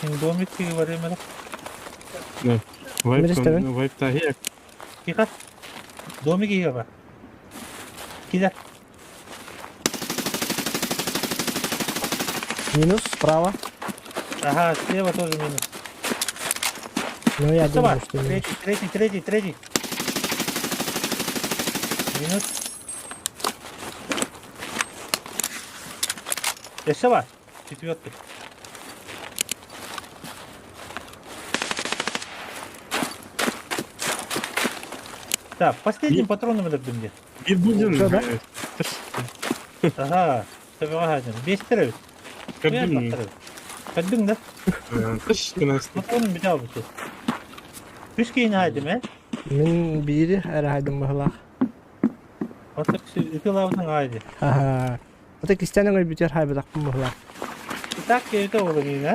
Домик барыам эрэ. Миристэбин. Вайп таһия. Тихо. Домик иһигэ бар. Кида. Минус справа. Ага, слева тоже минус. Ну я Давай. думаю, что минус. Третий, третий, третий, третий. Минус. Еще бар. Четвертый. Так, последним патроном өлөрдүм дии. Биир будем. Что, да? Ага, сөбөҕө Биэстэр эбит. Көрдүм. Көрдүҥ да? Тыш гына Патронум бүтэ албыт. Үс киһини хаайдым ээ. Мин биири эрэ хайдым быһылаах. Отак ытылаабытын хаайды. Ха-ха. Ата кистээн өҥөйбүтүгэр хаайбатахпын быһылаах. Так киһитэ олоруйна.